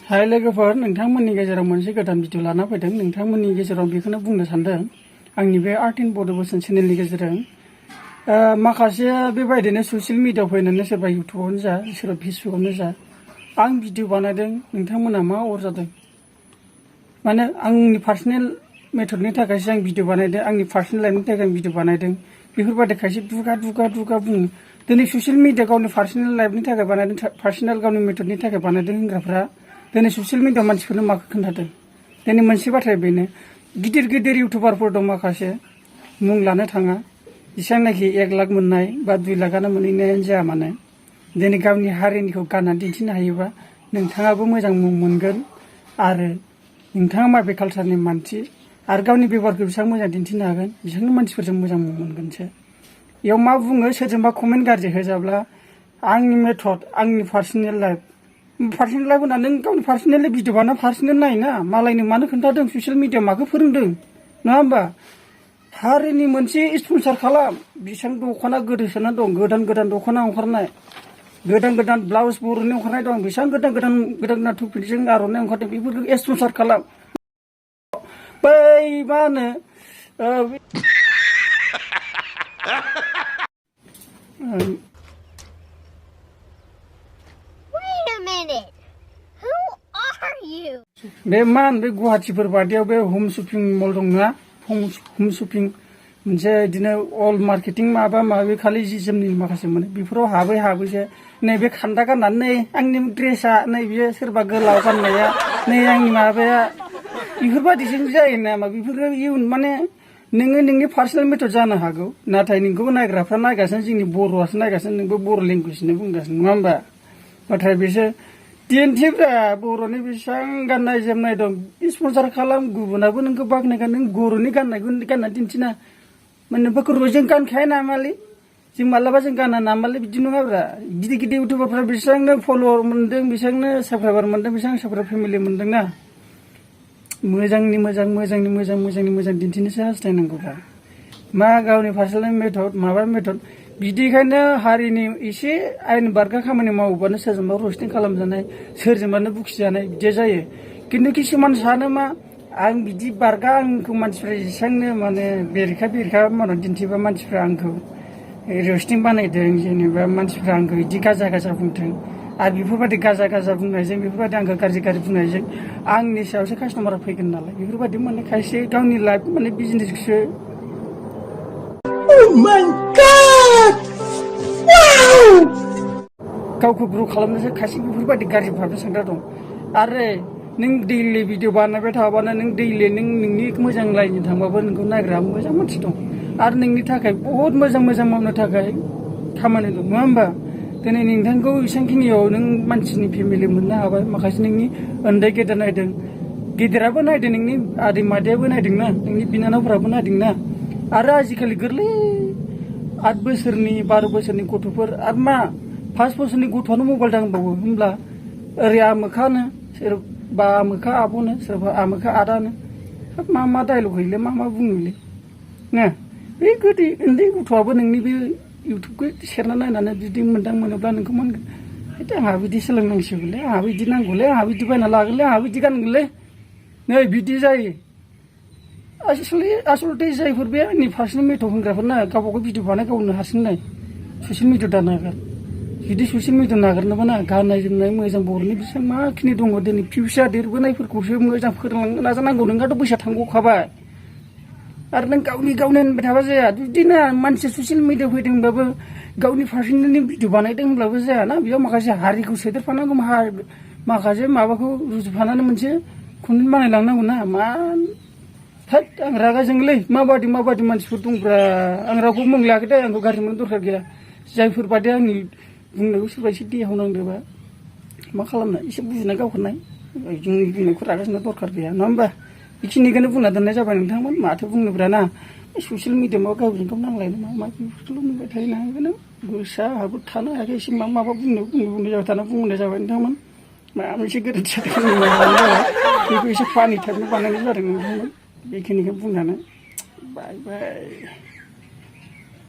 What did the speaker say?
हाय लोगोफोर, नोंथांमोननि गेजेराव मोनसे गोदान भिडिअ लाना फैदों। नोंथांमोननि गेजेराव बेखौनो बुंनो सानदों आंनि बे आर्ट एन्ड बड' बोसोन चेनेलनि गेजेरजों माखासे बेबायदिनो ससियेल मिडियाआव फैनानै सोरबा इउटुबावनो जा सोरबा फेसबुकआवनो जा आं भिडिअ बानायदों, नोंथांमोना मा अर जादों? माने आंनि पार्सनेल मेथडनि थाखायसो आं भिडिअ बानायदों, आंनि पार्सनेल लाइफनि थाखाय आं भिडिअ बानायदों। बेफोरबायदि खायसे दुगा बुङो। दिनै ससियेल मिडिया गावनि पार्सनेल लाइफनि थाखाय बानायदों, पार्सनेल गावनि मेथडनि थाखाय बानायदों होनग्राफ्रा दिनै ससियेल मिडियाआव मानसिफोरनो माखौ खोन्थादों? दिनै मोनसे बाथ्राया बेनो, गिदिर इउटुबारफोर दं माखासे, मुं लानो थाङा, जेसेबांनाखि 1 लाख मोननाय बा 2 लाखआनो मोनहैनायानो जाया मानो, दिनै गावनि हारिनिखौ गाननानै दिन्थिनो हायोबा नोंथाङाबो मोजां मुं मोनगोन आरो नोंथाङा माबे कालचारनि मानसि आरो गावनि बेबहारखौ बेसेबां मोजां दिन्थिनो हागोन, बेसेबांनो मानसिफोरजों मोजां मुं मोनगोनसो। बेयाव मा बुङो, सोरजोंबा कमेन्ट गाज्रि होजाब्ला आंनि मेथड, आंनि पार्सनेल लाइफ होना नों गावनि पार्सनेलि भिडिअ बाना पार्सनेल नायोना, मालायनो मानो खोन्थादों, ससियेल मिडियाआव माखौ फोरोंदों, नङा होमबा? हारिनि मोनसे स्पन्सार खालाम। बेसेबां दख'ना गोदोसोना दं, गोदान दख'ना ओंखारनाय, गोदान ब्लाउस बर'नि ओंखारनाय दं, बेसेबां गोदान टपिकजों आर'नाइ ओंखारदों, बेफोरखौ स्पन्सार खालाम। बै मा होनो बे गुवाहाटिफोर बादियाव बे हम शपिं मल दंना, हम शपिं मोनसे बिदिनो अल मार्केटिं माबा माबि खालि जि जोमनि माखासे मोनो, बेफोराव हाबैसो नैबे खान्दा गाननानै नै आंनि ड्रेसा, नै बियो सोरबा गोलाव गाननाया, नै आंनि माबाया, बेफोरबायदिजों जायो नामा? बेफोरखौ इयुन माने नोङो नोंनि पार्सनेल मेथड जानो हागौ, नाथाय नोंखौबो नायग्राफ्रा नायगासिनो, जोंनि बर'आसो नायगासिनो, नोंबो बर' लेंगुवेजनो बुंगासिनो, नङा होमबा? नाथाय बिसोर दिन्थिफ्रा बर'नि बेसेबां गाननाय जोमनाय दं, स्पन्सार खालाम। गुबुनाबो नोंखौ बाख्नायगोन, नों बर'नि गाननायखौ गाननानै दिन्थिना, माने जों गानखाया नामालै, जों मालाबा जों गाना नामालै, बिदि नङाब्रा। गिदिर इउटुबारफ्रा बेसेबांनो फल'वार मोनदों, बेसेबांनो साबस्क्राइबार मोनदों, बेसेबां साबस्क्राइबार फेमिलि मोनदोंना। मोजांनि मोजां दिन्थिनोसो हास्थायनांगौब्रा। मा गावनि पार्सनेल मेथड, माबा मेथड, बिदिखायनो हारिनि एसे आयेन बारगा खामानि मावोबानो सोरजोंबा रस्टिं खालामजानाय, सोरजोंबानो बुखिजानाय, बिदि जायो। खिन्थु किसुमान सानो मा, आं बिदि बारगा, आंखौ मानसिफ्रा जेसेबांनो माने बेरेखा मावनानै दिन्थिबा मानसिफ्रा आंखौ रस्टिं बानायदों, जेनेबा मानसिफ्रा आंखौ बिदि गाजा बुंथों, आरो बेफोरबायदि गाजा बुंनायजों, बेफोरबायदि आंखौ गाज्रि बुंनायजों आंनि सायावसो कास्टमारा फैगोन नालाय, बेफोरबायदि माने खायसे गावनि लाइफ माने बिजनेसखौसो गावखौ ग्र' खालामनोसो खायसे बेफोरबायदि गाज्रि भाबजों सानग्रा दं। आरो नों दैलि भिडिअ बानायबाय थाबानो, नों दैलि नोंनि मोजां लाइनजों थांबाबो नोंखौ नायग्रा मोजां मानसि दं, आरो नोंनि थाखाय बहुद मोजां मावनो थाखाय खामानि दं, नङा होमबा? दिनै नोंथांखौ इसांखिनियाव नों मानसिनि फेमिलि मोननो हाबाय, माखासे नोंनि उन्दै गेदेर नायदों, गेदेराबो नायदों, नोंनि आदै मादैयाबो नायदोंना, नोंनि बिनानावफोराबो नायदोंना। आरो आजिखालि गोरलै 8 बोसोरनि 12 बोसोरनि गथ'फोर, आरो मा 5 बोसोरनि गथ'आनो मबाइल दांबावो, होमब्ला ओरै आमोखानो, सोरबा आमोखा आब'नो, सोरबा आमोखा आदानो, मा डायलग होयोलै, मा बुङोलै ना? बे उन्दै गथ'आबो नोंनि बे इउटुबखौ सेरना नायनानै जुदि मोनोब्ला नोंखौ मा होनगोन? आंहा बिदि सोलोंनांसिगौलै, आंहा बिदि नांगौलै, आंहा बिदि बायना लागोनलै, आंहा बिदि गानगोनलै, नै बिदि जायो। आसलथे जायफोर बे आंनि पार्सनेल मेथड होनग्राफोरना, गावबागाव भिडिअ बानाय, गावनो हारसिं नाय, ससियेल मिडियाआव दा नागार। जुदि ससियेल मिडियाआव नागारनोबा ना, गाननाय जोमनाय मोजां, बर'नि बेसेबां माखिनि दङ, दिनै फिउचार देरबोनायफोरखौसो मोजां फोरोंलांनो नाजानांगौ। नोंहाथ' बैसोआ थांग'खाबाय, आरो नों गावनि होनबाय थाबा जाया। जुदि ना मानसिया ससियेल मिडियाआव फैदोंब्लाबो, गावनि पार्सनेलनि भिडिअ बानायदों होनब्लाबो जायाना, बेयाव माखासे हारिखौ सोदेरफानांगौ, माखासे माबाखौ रुजुफानानै मोनसे कन्टेन्ट बानायलांनांगौ ना। आं रागा जोङोलै, माबादि मानसिफोर दंब्रा। आं रावखौ मुं लायाखै दे, आंखौ गाज्रि मोननो दरखार गैया। जायफोर बादि आंनि बुंनायखौ सोरबा एसे देहाव नांदोंबा मा खालामनो, एसे बुजिनाय गावखौनाय, जोंनि बुंनायखौ रागा जोंनो दरखार गैया, नङा होमबा? बेखिनिखौनो बुंना दोननाय जाबाय नोंथांमोन। माथो बुंनोब्रा ना, ससियेल मिडियाआव गावजों गाव नांलायनो मा बेफोरखौल' नुबाय थायो ना। बेखौनो गोसोआ आंहाबो थानो हायाखै, एसे माबा बुंनो जाबाय थाना बुंनाय जाबाय नोंथांमोन। माबा मोनसे गोरोन्थि जादों, बेखौ एसे फानि टाइपनि बानायनाय जादों नोंथांमोन। बेखिनिखौ बुंनानै बाय।